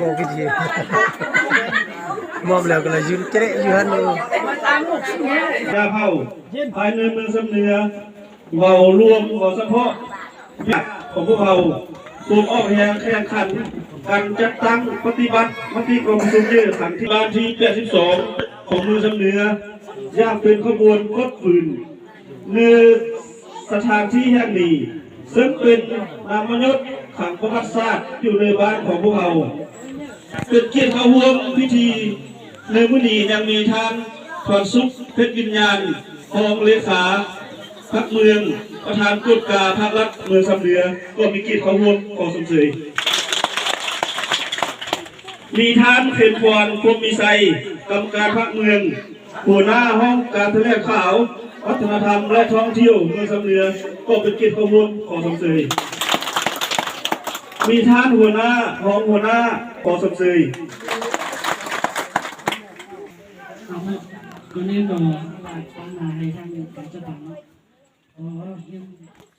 ບໍ່ວິທີ ມອບແລ້ວກໍເລີຍຢືນເຈະຢູ່ຫັ້ນຢູ່. ຊາວເຜົ່າພາຍໃນເມືອງຊຳເໜືອ ເວົ້າລວມ ເວົ້າສະເພາະຂອງພວກເຮົາ ພວມອອກແຮງແຂ່ງຂັນກັນຈັດຕັ້ງປະຕິບັດມະຕິກອງປະຊຸມເຍອຄັ້ງທີ ບ້ານທີແປດສິບສອງ ຂອງເມືອງຊຳເໜືອ ຢ່າງເປັນຂະບວນກົດຝືນ ໃນສະຖານທີ່ແຫ່ງນີ້ ເຊິ່ງເປັນນາມມະຍົດຂັງປະຫວັດສາດຢູ່ໃນບ້ານຂອງພວກເຮົາ. ເປັນກຽດເຂົ້າຮ່ວມພິທີໃນມື້ນີ້ຍັງມີທ່ານ ພອນສຸກ ເພັດວິນຍານ ຮອງເລຂາພັກເມືອງ ປະທານກວດກາພາກລັດເມືອງຊຳເໜືອ ກໍມີກຽດເຂົ້າຮ່ວມ ຂໍຊົມເຊີຍ. ມີທ່ານ ເຂັມພອນ ພົມມີໄຊ ກຳມະການພັກເມືອງ ຫົວໜ້າຫ້ອງການຖະແຫຼງຂ່າວ ວັດທະນະທຳ ແລະ ທ່ອງທ່ຽວເມືອງຊຳເໜືອ ກໍເປັນກຽດເຂົ້າຮ່ວມ ຂໍຊົມເຊີຍ. ມີທ່ານຫົວໜ້າ, ຮອງຫົວໜ້າ ຂໍຊົມເຊີຍ. ເອົາ ມື້ນີ້ກໍຝາກຂອງມາໃຫ້ທາງການຈັດຕັ້ງເນາະ. ອໍ ຍັງ